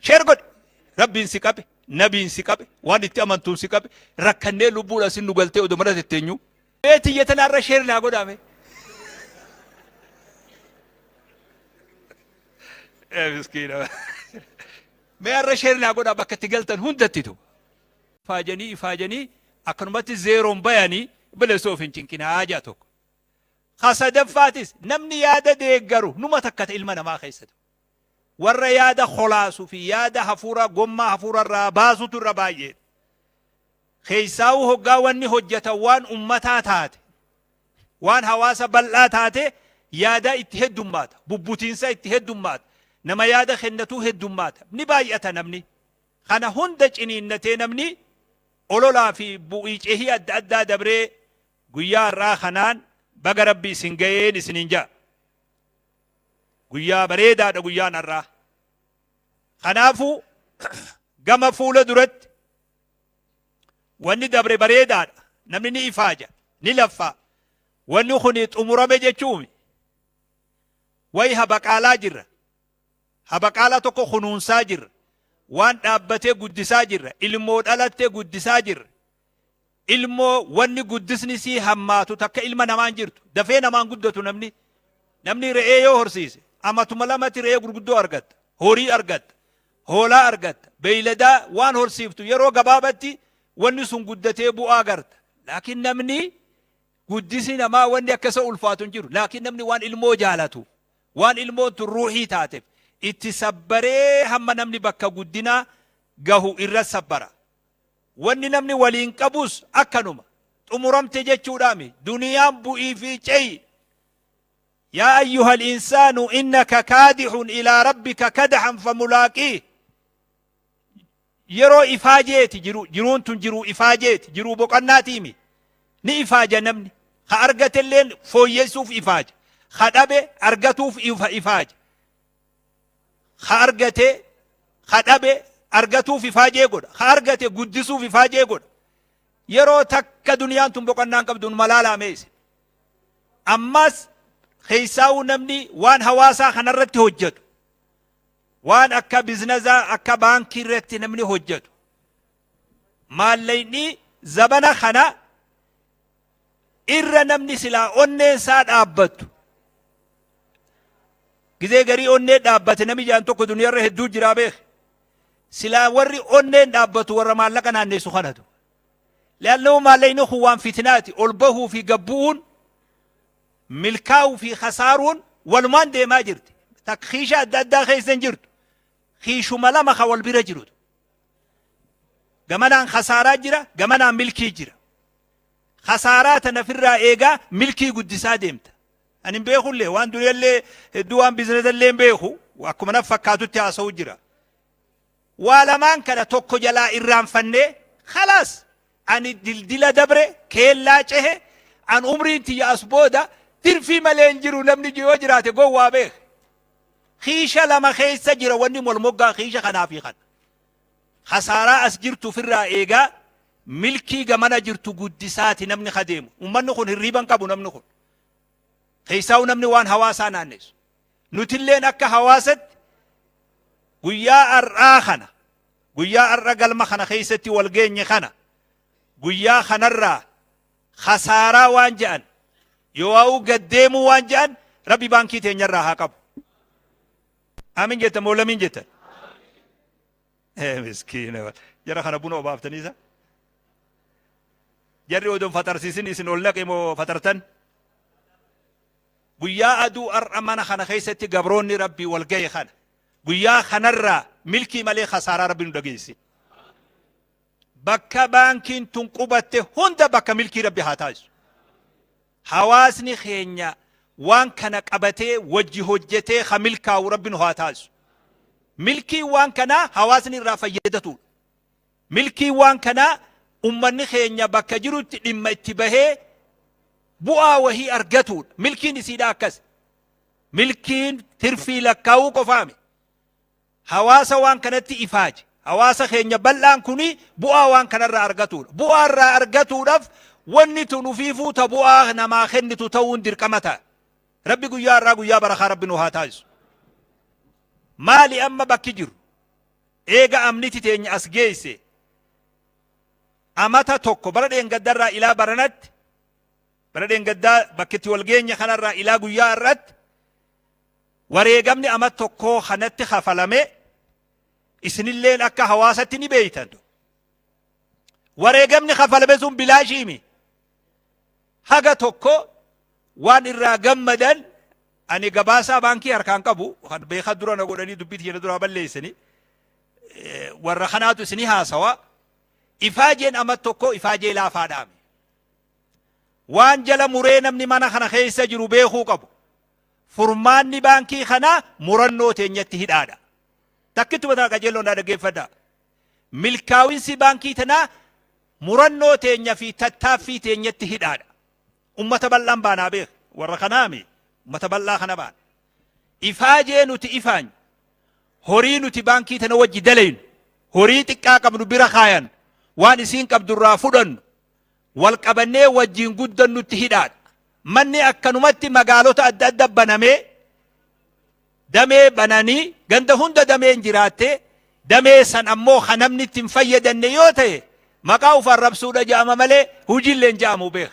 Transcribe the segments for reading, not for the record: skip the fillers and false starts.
Share godhi. Rabbiin si qabe, nabiin si qabe, waan itti amantuun si qabe, rakkannee lubbuudhaan sin nu galtee odoo mana tetteenyuu. Mee tiyya tanaarra share naa godhaa mee. Ee miskiina. Mee har'a share naa godhaa bakka itti galtan hundattitu. Ifaajanii ifaajanii akkanumatti zeeroon bayanii bileessoo of hin cinqinaa jaa tokko. Ka sadaffaatis namni yaada deeggaru numa takkata ilma namaa keessatu. Warra yaada kolaasu fi yaada hafuura gommaa hafuura irraa baasutu irra baay'eedha. Keessaa'uu hoggaa wanni hojjetan waan ummataa taate, waan hawaasa bal'aa taate yaadaa itti heddummaata, bubbutiinsa itti heddummaata, nama yaada kennatuu heddummaata, ni baay'ata namni. Kana hunda ciniinnatee namni ololaa fi bu'ii cehii adda addaa dabree guyyaa har'aa kanaan baga Rabbi isin ga'een isiniin ja'a. Guyyaa bareedaadha guyyaan har'aa. Kanaafuu gama fuula duratti wanni dabre bareedaadha. Namni ni ifaaja, ni laffaa. Wanni kun xumurame jechuumi. Wayi habaqaalaa jirra. Habaqaalaa tokko kunuunsaa jirra. Waan dhaabbatee guddisaa jirra. Ilmoo dhalatte guddisaa jirra. Ilmoo wanni guddisni sii hammaatu takka ilma namaan jirtu. Dafee namaan guddatu namni. Namni re'ee yoo horsiise amatuma lamatti re'ee gurguddoo argatta. Horii argatta. Hoolaa argatta. Beeyladaa waan horsiiftu yeroo gabaabatti wanni sun guddatee bu'aa garta. Laakiin namni guddisni namaa wanni akka isa ulfaatu hin jiru. Laakiin namni waan ilmoo jaalatu, waan ilmoon tun ruuhii taateef itti sabbaree hamma namni bakka guddinaa gahu irra sabbara. Wanni namni waliin qabus akkanuma. Xumuramte jechuudhaami. Duniyaan bu'ii fi ce'i. Yaa ayyuhal insaanu innaka kaadihun ilaa rabbika kadahan famulaaqiih. Yeroo ifaajeeti jiru, jiruun tun jiruu ifaajeeti, jiruu boqannaatiimi. Ni ifaaja namni. Ka argatelleen fooyyessuuf ifaaja. Ka dhabe argatuuf ifaaja. Ka argate, ka dhabe argatuuf ifaajee godha. Ka argate guddisuuf ifaajee godha. Yeroo takka duniyaan tun boqonnaa hin qabdu numa laalaa mee isin. Ammas keessaa'uu namni waan hawaasaa kanarratti hojjetu, waan akka bizinazaa akka baankii irratti namni hojjetu, maallaqni zabana kana irra namni silaa onneen isaa dhaabbattu. Gizee garii onnee dhaabbate namni jaan tokko duniyarra hedduu jiraa beek. Silaa warri onneen dhaabbatu warra maallaqa naanneessu kanatu. Leannoo maallaqni kun waan fitnaati. Ol bahuu fi gabbu'uun milkaa'uu fi khasaaruun walumaan deemaa jirti. Takka kiisha adda addaa keessa hin jirtu. Kiishuma lama ka wal bira jirutu. Gamanaan khasaaraa jira, gamanaan milkii jira. Khasaaraa tana firraa eegaa milkii guddisaa deemta. Ani hin beekullee waan duniyallee hedduu waan biizinazallee hin beeku akkuma naf fakkaatutti haasa'u jira. Waa lamaan kana tokko jalaa irraanfannee khalaas ani dildila dabre keellaa cehe an umriin tiyya as booda tirfii malee hin jiru namni yoo jiraate gowwaa beek. Kiisha lama keessa jira wanni wal moggaa kiisha kanaa fi kana. Khasaaraa as jirtu ofirraa eegaa milkii gamana jirtu guddisaati namni ka deemu. Ummanni kun hirriiba hin qabu namni kun. Keessaa'u namni waan hawaasaa naannessu. Nutilleen akka hawaasatti guyyaa har'aa kana guyyaa har'a galma kana keessatti wal geenye kana guyyaa kanarraa khasaaraa waan je'an yoo'aa'uu gad deemuu waan je'an Rabbi baankii teenyarraa haa qabu. Aamin jettan moo lamiin jettan? Ee miskiina jara kana buna obaaftanii isa. Jarri odoon fatarsiisin isin ol naqe moo fatartan? Guyyaa aduu har'a mana kana keessatti gabroonni Rabbii wal gahe kana guyyaa kanarraa milkii malee khasaaraa Rabbi nu dhageessi. Bakka baankiin tun qubatte hunda bakka milkii Rabbi haa taasisu. Hawaasni keenya waan kana qabatee wajji hojjetee ka milkaa'u Rabbi nu haa taasisu. Milkiin waan kanaa hawaasni irraa fayyadatuudha. Milkiin waan kanaa ummanni keenya bakka jirutti dhimma itti bahee bu'aa wahii argatuudha. Milkiin isiidhaa akkas. Milkiin tirfii lakkaa'uu qofaami. Hawaasa waan kanatti ifaaje. Hawaasa keenya bal'aan kuni bu'aa waan kanarraa argatuudha. Bu'aa irraa argatuudhaaf wanni tun ufiifuu ta bu'aa namaa kennitu ta'uun dirqama ta'a. Rabbi guyyaa irraa guyyaa barakaa Rabbi nu haa taasisu. Maali amma bakki jiru? Eega amniti teenya as geesse amata tokko, bara dheengaddarraa ilaa baranatti, bara dheengaddaa bakkitti wal geenya kanarraa ilaa guyyaa irratti, wareegamni ama tokkoo kanatti kafalame isinilleen akka hawaasatti ni beeytan. Wareegamni kafalame sun bilaashiimi. Haga tokko waan irraa gammadan, ani gabaasaa baankii harkaan qabu kan beekaa dura na godhanii dubbii tiyya duraa balleessanii, warra kanaatu isinii haasawa. Ifaajeen ama tokko ifaajee laafaadhaami. Waan jala muree namni mana kana keessa jiru beekuu qabu, furmaanni baankii kanaa murannoo teenyatti hidhaadha. Takkittuma tana qajeelloon naa dhaggeeffadhaa. Milkaa'insi baankii tanaa murannoo teenya fi tattaaffii teenyatti hidhaadha. Ummata bal'aan baanaa beek, warra kanaami, ummata bal'aa kana baana. Ifaajee nuti ifaanyu, horii nuti baankii tana wajji dalaynu, horii xiqqaa qabnu bira kaayan, waan isiin qabdurraa fudhannu, wal qabannee wajjiin guddannutti hidhaadha. Manni akkanumatti magaalota adda adda banamee, damee bananii, ganda hunda dameen jiraatte, damee san ammoo ka namni itti hin fayyadanne yoo ta'e, maqaa uf arrabsuudha jedhama malee hojiillee hin jedhamu beek.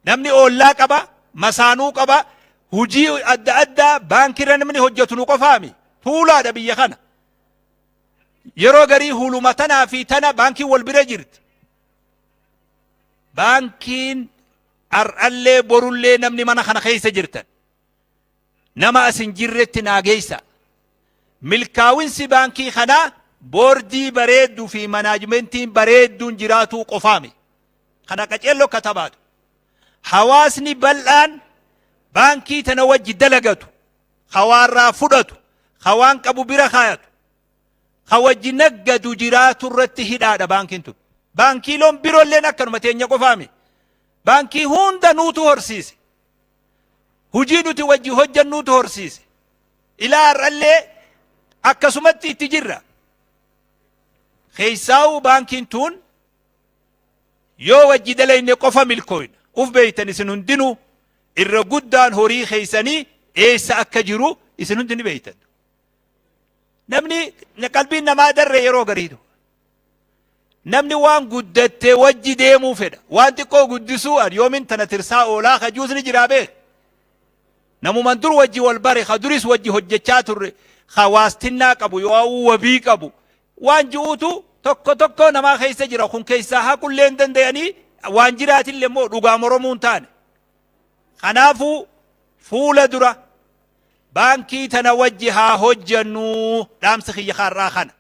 Namni oollaa qaba, masaanuu qaba, hojii adda addaa baankirra namni hojjetu nu qofaami. Tuulaadha biyya kana. Yeroo garii huluma tanaa fi tana baankiin wal bira jirti. Baankiin har'allee borullee namni mana kana keessa jirtan, nama as hin jirretti naa geessa. Milkaa'insi baankii kanaa boordii bareedduu fi manaajimentiin bareedduun jiraatuu qofaami. Kana qaceelloo katabaatu. Hawaasni bal'aan baankii tana wajji dalagatu, hawaarraa fudhatu, hawaan qabu bira kaayatu, ka wajji naggadu jiraatu irratti hidhaadha baankiin tun. Baankiiloon biroolleen akkanuma, teenya qofaami. Baankii hunda nuutu horsiise. Hujii nuti wajji hojjannuutu horsiise. Ilaa har'allee akkasumatti itti jirra. Keessaa'uu baankiin tun yoo wajji dalayne qofa milkooyna. Uf beeytan, isin hundinuu irra guddaan horii keeysanii eessa akka jiru isin hundi ni beeytan. Namni qalbiin namaa darre yeroo gariitu. Namni waan guddatte wajji deemuu fedha. Waan xiqqoo guddisuu an yoomin tana tirsaa oolaa kajuus ni jiraa beek. Namuman dur wajji wal bare, ka duris wajji hojjechaa turre, ka waastinnaa qabu yoo wabii qabu waan ji'uutu tokko tokko namaa keessa jira. Kun keessaa haqullee hin danda'anii, waan jiraatillee immoo dhugaa moromuu hin taane. Kanaafuu fuula dura baankii tana wajji haa hojjannu, dhaamsi kiyya har'aa kana.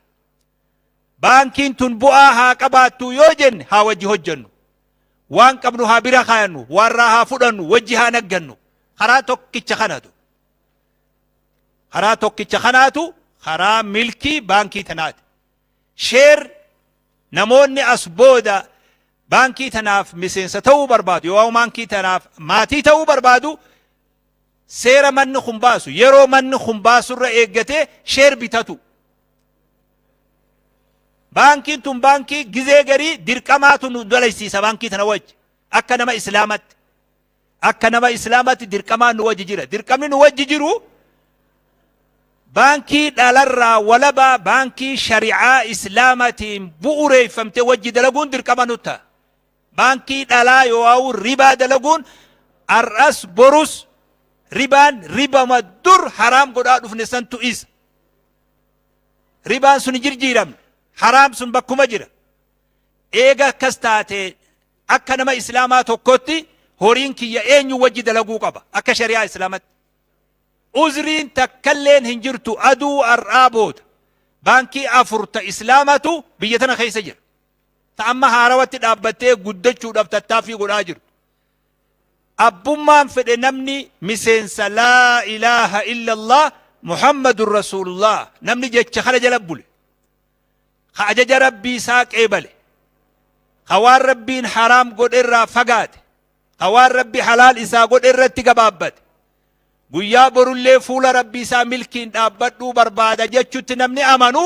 Baankiin tun bu'aa haa qabaattu yoo jenne, haa wajji hojjannu. Waan qabnu haa bira kaayannu, waarraa haa fudhannu, wajji haa naggannu. Karaa tokkicha kanatu. Karaa tokkicha kanaatu karaa milkii baankii tanaati. Share namoonni as booda baankii tanaaf miseensa ta'uu barbaadu yoo baankii tanaaf maatii ta'uu barbaadu, seera manni kun baasu, yeroo manni kun baasurra eeggatee share bitatu. Baankiin tun baankii gizee garii dirqamaatu nu dalaysiisa baankii tana wajji. Akka nama Islaamatti. Akka nama Islaamatti dirqamaan nu wajji jira. Dirqamni nu wajji jiru baankii dhalarraa walabaa, baankii shari'aa Islaamatiin bu'ureeffamte wajji dalaguun dirqama nu ta'a. Baankii dhalaa yoo ribaa dalaguun, har'as borus ribaan ribama dur haraam godhaa dhufne santu isa. Ribaan sun hin jirjiiramne. Haraam sun bakkuma jira. Eega akkas taate, akka nama Islaamaa tokkotti horiin kiyya eenyu wajji dalaguu qaba akka shari'aa Islaamatti? Uzriin takkalleen hin jirtu. Aduu har'aa booda baankii afur ta Islaamatu biyya tana keessa jira. Ta amma haarawatti dhaabbattee guddachuudhaaf tattaaffii godhaa jirtu. Abbummaan fedhe, namni miseensa laa ilaaha illallah Muhammadun rasuulullah, namni jecha kana jala bule, ka ajaja Rabbii isaa qeebale, ka waan Rabbiin haraam godhe irraa fagaate, ka waan Rabbi halaal isaa godhe irratti gabaabbate, guyyaa borullee fuula Rabbii isaa milkiin dhaabbadhuu barbaada jechutti namni amanu,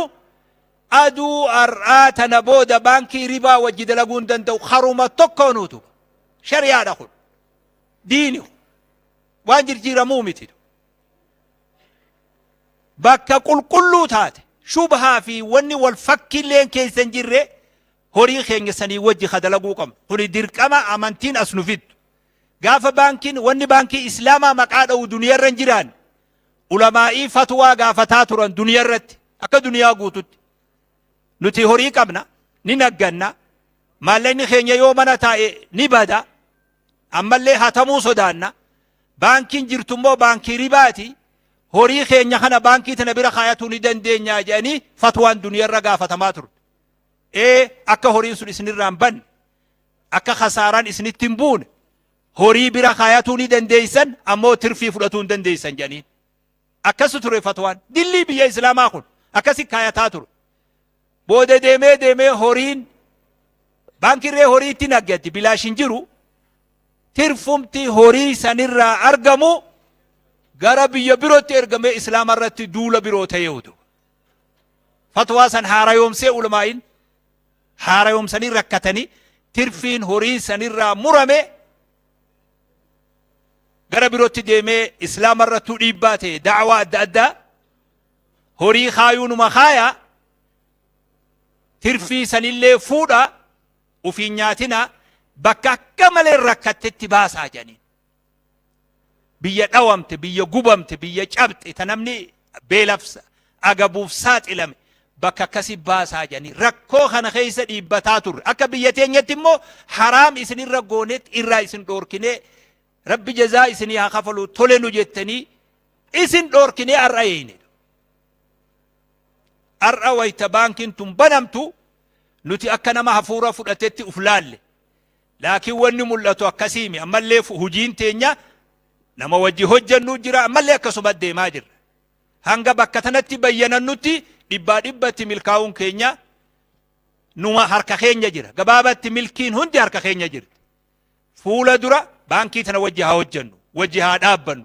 aduu har'aa tana booda baankii ribaa wajji dalaguu hin danda'u karuma tokkoonuutu. Shari'aadha kun, diini kun waan jirjiiramuu miti. Bakka qulqulluu taate, Shubhaa fi wanni wal fakkiilleen keessa hin jirre horii keenya sanii wajji ka dalaguu qabnu. Kuni dirqama amantiin as nu fiddu. Gaafa baankiin wanni baankii Islaamaa maqaa dha'u duniyarra hin jiraanne. Ulamaa'ii fatwaa gaafataa turan duniyarratti akka duniyaa guututti. Nuti horii qabna, ni nagganna, maallaqni keenya yoo mana taa'e ni bada, ammallee hatamuu sodaanna. Baankiin jirtu immoo baankii ribaati. Horii keenya kana baankii tana bira kaayatuu ni dandeenya jedhanii fatwaan duniyarra gaafatamaa turte. Ee, akka horiin sun isinirraa hin banne, akka kasaaraan isinitti hin buune, horii bira kaayatuu ni dandeessan, ammoo tirfii fudhatuu hin dandeessan jedhaniin. Akkasu ture fatwaan. Dillii biyya Islaamaa kun akkasi kaayataa ture. Booda deemee deemee horiin baankiirree horii itti naggaddi bilaash hin jiru. Tirfumti horii sanirraa argamu gara biyya birootti ergamee Islaama irratti duula biroo ta'ee utu. Fatwaa san haarayoomsee ulamaa'iin haarayoomsanii rakkatanii tirfiin horii sanirraa murame gara birootti deemee Islaama irrattuu dhiibbaa ta'e, da'awaa adda addaa horii kaayuu numa kaaya, tirfii sanillee fuudha, ufiin nyaatina, bakka akka malee rakkattetti baasaa jedhaniin. Biyya dhawamte, biyya gubamte, biyya cabxe, ta namni beelaf agabuuf saaxilame bakka akkasii baasaa jedhanii rakkoo kana keessa dhiibbataa turre. Akka biyya teenyatti immoo haraam isinirra goonetti irraa isin dhoorkinee, Rabbi jazaa isinii haa kafalu, tole nu jettanii isin dhoorkinee har'a eeyne. Har'a wayta baankiin tun banamtu nuti akka nama hafuura fudhatetti uf laalle. Laakiin wanni mul'atu akkasiimi. Ammallee hujiin teenya nama wajji hojjannuu jira, ammallee akkasuma deemaa jirra. Hanga bakka tanatti bayyanannutti dhibbaa dhibbatti milkaa'uun keenya numa harka keenya jira. Gabaabatti milkiin hundi harka keenya jirti. Fuula dura baankii tana wajji haa hojjannu, wajji haa dhaabbannu.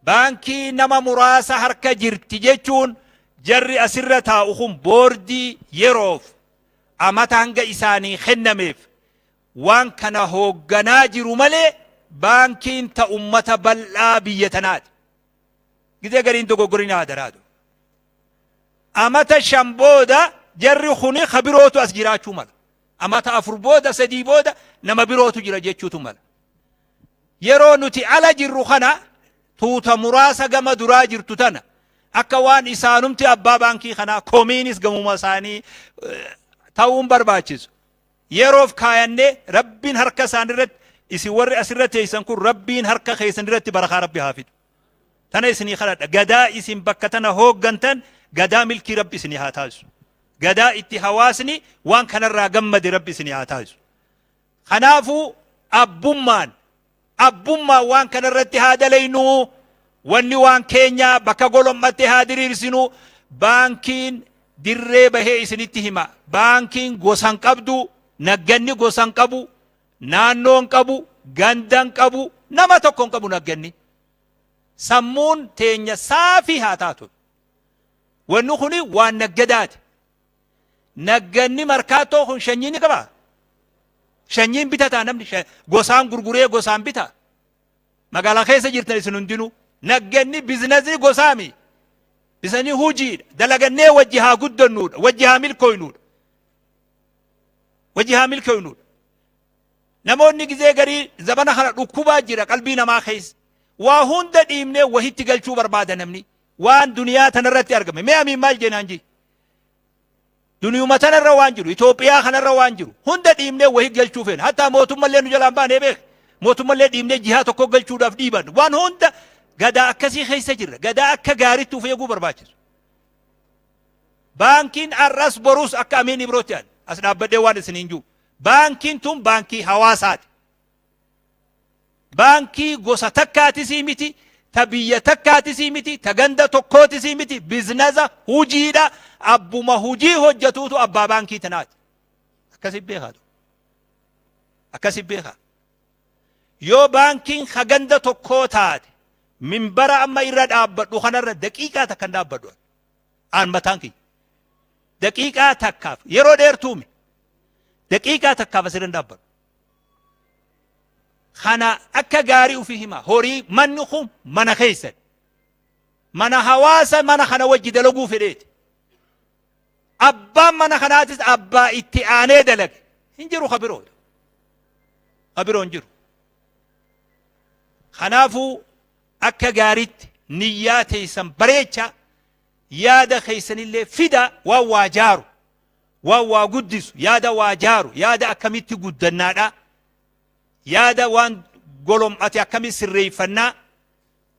Baankii nama muraasa harka jirti jechuun jarri asirra taa'u kun boordii yeroof amata hanga isaanii kennameef waan kana hoogganaa jiru malee baankiin ta ummata bal'aa biyya tanaati. Gizee gariin dogoggorina hadaraadu. Amata 5 booda jarri kuni ka birootu as jiraachuu mala. Amata 4 booda, 3 booda nama birootu jira jechuutu mala. Yeroo nuti ala jirru kana tuuta muraasa gama duraa jirtu tana akka waan isaanumti abbaa baankii kanaa komiinis gamuma isaanii ta'uun barbaachisu. Yeroof kaayannee Rabbiin harka isaanirratti, isin warri asirra teessan kun, Rabbiin harka keessan irratti barakaa Rabbi haa fidu. Tana isinii kadhadha. Gadaa isin bakka tana hooggantan gadaa milkii Rabbi isinii haa taasisu. Gadaa itti hawaasni waan kanarraa gammade Rabbi isinii haa taasisu. Kanaafuu abbummaan waan kanarratti haa dalaynuu, wanni waan keenyaa bakka golom'atte haa diriirsinu. Baankiin dirree bahee isinitti hima. Baankiin gosa hin qabdu, nagganni gosa hin qabu, naannoo hin qabu, ganda hin qabu, nama tokko hin qabu nagganni. Sammuun teenya saafii haa taatu. Wanni kuni waan naggadaati. Nagganni markaattoo kun shanyii ni qabaa? Shanyiin bitataa namni gosaan gurguree gosaan bitaa? Magaalaa keessa jirtan isin hundinuu. Nagganni bizinasni gosaami. Bizinasni hujiidha. Dalagannee wajji haa guddannuudha. Wajji haa milkooynuudha. Wajji haa milkooynuudha. Namoonni gizee garii zabana kana dhukkubaa jira qalbii namaa keessa. Waa hunda dhiibnee wahitti galchuu barbaada namni. Waan duniyaa tanarratti argame. Mee amiin maal jeenaan jee? Duniyuma tanarra waan jiru, Itoophiyaa kanarra waan jiru hunda dhiibnee wahi galchuu feena. Hattaa mootummallee nu jalaan baanee beek. Mootummallee dhiibnee jihaa tokko galchuudhaaf dhiiban. Waan hunda gadaa akkasii keessa jirra. Gadaa akka gaariitti of eeguu barbaachisu. Baankiin har'as borus akka Amiin Ibrootti ani as dhaabbadhee waan isiniin jiru. Baankiin tun baankii hawaasaati. Baankii gosa takkaatisii miti, ta biyya takkaatisii miti, ta ganda tokkootisii miti, biznaza hujiidha. Abbuma hujii hojjatuutu abbaa baankii tanaati. Akkasi beekaa. Akkasi beekaa. Yoo baankiin ka ganda tokkoo taate minbara amma irra dhaabbadhu kanarra daqiiqaa takka hin dhaabbadhu. Aan mataan kiyya. Daqiiqaa takkaaf yeroo dheertuumi. Daqiiqaa takkaaf asirra hin dhaabbadhu. Kana akka gaarii ofii hima. Horii manni kun mana keessan. Mana hawaasa mana kana wajji dalaguu fedheeti. Abbaan mana kanaatis abbaa itti aanee dalage. Hin jiru ka biroo. Ka biroo hin jiru. Kanaafuu akka gaariitti niyyaa teessan bareechaa, yaada keessanillee fidaa, waan waa jaaru, waan waa guddisu, yaada waa jaaru, yaada akkamitti guddannaadha, yaada waan golom'ate akkamitti sirreeffannaa,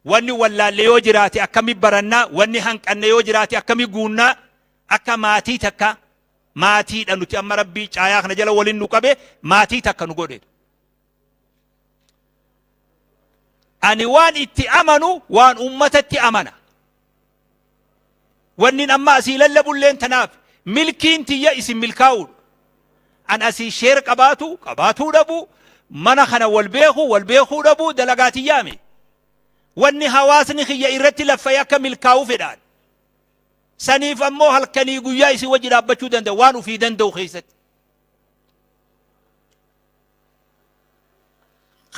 wanni wallaalle yoo jiraate akkamitti barannaa, wanni hanqanne yoo jiraate akkamitti guunnaa, akka maatii takka maatiidha nuti amma Rabbii caayaa kana jala waliin nu qabe maatii takka nu godhe. Ani waan itti amanu waan ummatatti amana. Wannin amma asii lallabulleen tanaaf milkiin tiyya isin milkaa'uudha. An asii sheer qabaatu qabaatuu dhabu, mana kana wal beeku wal beekuu dhabu dalagaa tiyyaami. Wanni hawaasni kiyya irratti laffa'e akka milkaa'u fedhaan. Saniif ammoo halkanii guyyaa isin wajji dhaabbachuu danda'a waan ufii danda'u keessatti.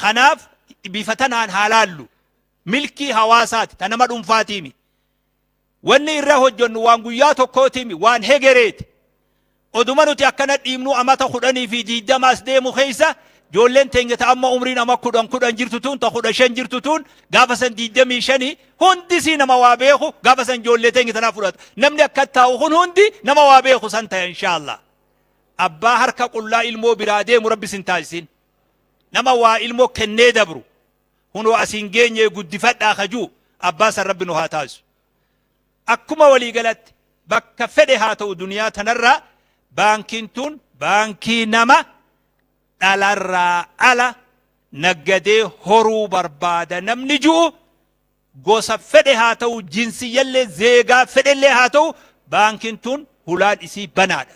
Kanaaf bifa tanaan haa laallu. Milkii hawaasaati, ta nama dhuunfaatiimi. Wanni irra hojjennu waan guyyaa tokkootiimi, waan hegereeti. Oduma nuti akkana dhiibnu amata 10 fi 20 as deemu keessa ijoolleen teenya ta amma umriin ama 10 10 jirtu tun, ta 15 jirtu tun, gaafa san 25 hundi sii nama waa beeku gaafa san ijoollee teenya tanaa fudhata. Namni akka taa'u kun hundi nama waa beeku san ta'e inshaallah. Abbaa harka qullaa ilmoo biraa deemu Rabbi sin taasisin. Nama waa ilmoo kennee dabru hunoo asiin geenyee guddifadhaa kajuu abbaa san Rabbi nu haa taasisu. Akkuma walii galatti bakka fedhe haa ta'u duniyaa tanarraa baankiin tun baankii nama dhalarraa ala naggadee horuu barbaada namni ju'u, gosa fedhe haa ta'u, jinsiyyallee zeegaa fedhellee haa ta'u, baankiin tun hulaan isii banaadha.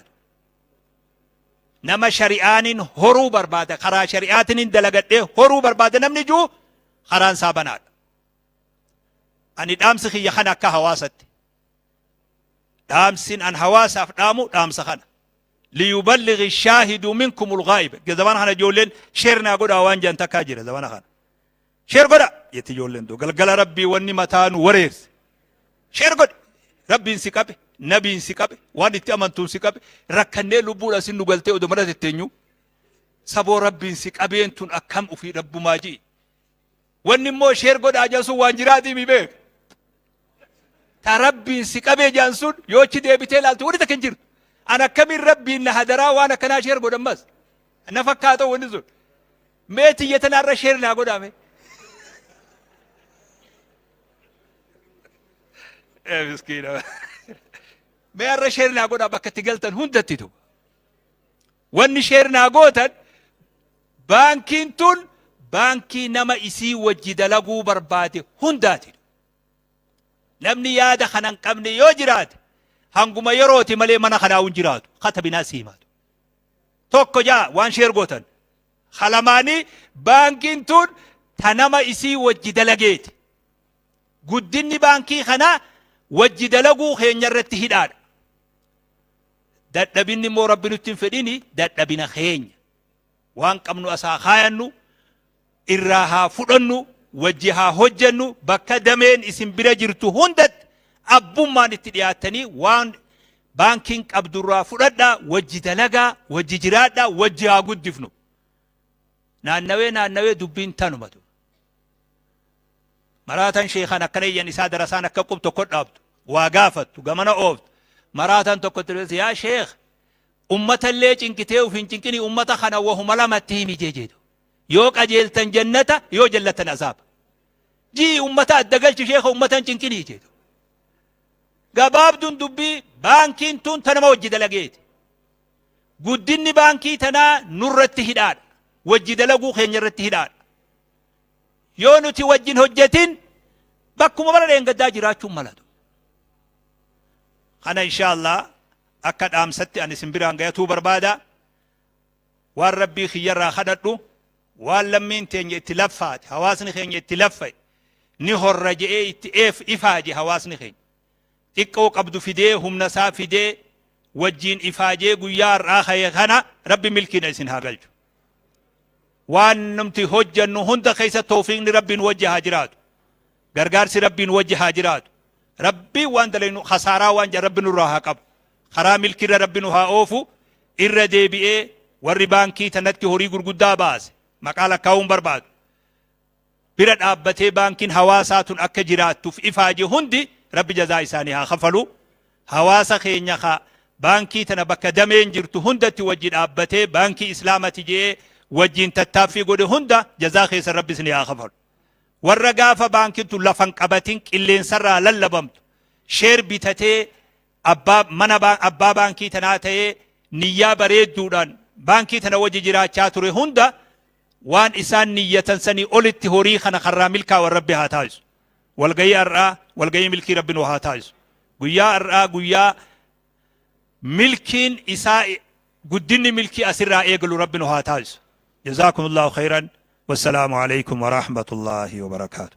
Nama shari'aanin horuu barbaada, karaa shari'aatinin dalagadhee horuu barbaada namni ju'u, karaan isaa banaadha. Ani dhaamsi kiyya kana akka hawaasatti. Dhaamsin an hawaasaaf dhaamu dhaamsa kana. Liyuballighi shaahidu minkumul ghaa'ib. Zamana kana ijoolleen sheer naa godhaa waan jedhan takkaa jira zamana kana. Sheer godha jetti ijoolleen tun. Galgala Rabbii wanni mataa nu wareerse. Sheer godhi. Rabbiin si qabe, nabiin si qabe, waan itti amantuun si qabe, rakkannee lubbuudha sin nu galtee odoo mana tetteenyu. Saboo Rabbiin si qabeen tun akkam ofii Rabbumaa ji'i. Wanni immoo sheer godhaa jedhan sun waan jiraatii mi beek. Ta Rabbiin si qabee jedhan sun yoo achi deebitee ilaalte wanni takka hin jirtu. An akkamiin Rabbiin na hadaraa waan akkanaa sheer godhan mas. Na fakkaata wanni sun. Mee tiyya tanaarra sheer naa godhaa mee. Ee miskiina. Mee har'a sheer naa godhaa bakka itti galtan hundatti tu. Wanni sheer naa gootan baankiin tun baankii nama isii wajji dalaguu barbaade hundaati. Namni yaada kana hin qabne yoo jiraate hanguma yerooti malee mana kanaa hin jiraatu. Katabinaa si himaatu. Tokko ja'a waan sheer gootan. Halamaanii baankiin tun ta nama isii wajji dalageeti. Guddinni baankii kanaa wajji dalaguu keenya irratti hidhaadha. Dadhabinni immoo Rabbi nutti hin fedhini dadhabina keenya. Waan qabnu as haa kaayannu, irraa haa fudhannu, wajji haa hojjennu, bakka dameen isin bira jirtu hundatti abbummaan itti dhiyaattanii waan baankiin qabdurraa fudhadhaa, wajji dalagaa, wajji jiraadhaa, wajji haa guddifnu. Naannawee naannawee dubbiin tanumatu. Maraatan sheekan akkana iyyan isaa darasaan akka qub tokko dhaabdu, waa gaafattu, gamana ooftu. Maraatan tokko itti yaa sheekh, ummatallee cinqitee uf hin cinqini, ummata kana wahuma lamatti himi jeejeetu. Yoo qajeeltan jannata, yoo jallatan azaaba. Jii ummata adda galchi sheekha, ummata hin cinqinii jeetu. Gabaabduun dubbii baankiin tun ta nama wajji dalageeti. Guddinni baankii tanaa nurratti hidhaadha. Wajji dalaguu keenya irratti hidhaadha. Yoo nuti wajjin hojjetin bakkuma bara dheengaddaa jiraachuun malatu. Kana inshaallah akka dhaamsatti ani isin biraan gayatuu barbaada. Waan Rabbii kiyyarraa kadhadhu, waan lammiin teenya itti laffaate, hawaasni keenya itti laffa'e, ni horra je'ee itti eef ifaaje hawaasni keenya. Xiqqoo qabdu fidee, humna isaa fidee, wajjiin ifaajee guyyaa har'aa ka'e kana Rabbi milkiidha isin haa galchu. Waan nuti hojjannu hunda keessa toofiiqni Rabbiin wajji haa jiraatu. Gargaarsi Rabbiin wajji haa jiraatu. Rabbiin waan dalaynu khasaaraa waan jedhan Rabbi nurraa haa qabu. Karaa milkiirra Rabbi nu haa oofu. Irra deebi'ee warri baankii tanatti horii gurguddaa baase, maqaa lakkaa'uu hin barbaadu, bira dhaabbatee baankiin hawaasaa tun akka jiraattuuf ifaaje hundi Rabbi jazaa isaanii haa kafalu. Hawaasa keenya ka baankii tana bakka dameen jirtu hundatti wajji dhaabbatee baankii Islaamati je'ee wajjiin tattaaffii godhe hunda jazaa keessan Rabbi isinii haa kafalu. Warra gaafa baankiin tun lafa hin qabatin qilleensarraa lallabamtu sheer bitatee abbaa mana abbaa baankii tanaa ta'ee niyyaa bareedduudhaan baankii tana wajji jiraachaa ture hunda waan isaan niyyatan sanii olitti horii kana karraa milkaawan Rabbi haa taasisu. Walgahii har'aa walgahii milkii Rabbi nu haa taasisu. Guyyaa har'aa guyyaa milkiin isaa guddinni milkii asirraa eegalu Rabbi nu haa taasisu. Jazaakumullahu khayran. Wassalaamu alaikum warahmatullaahi wabarakaatu.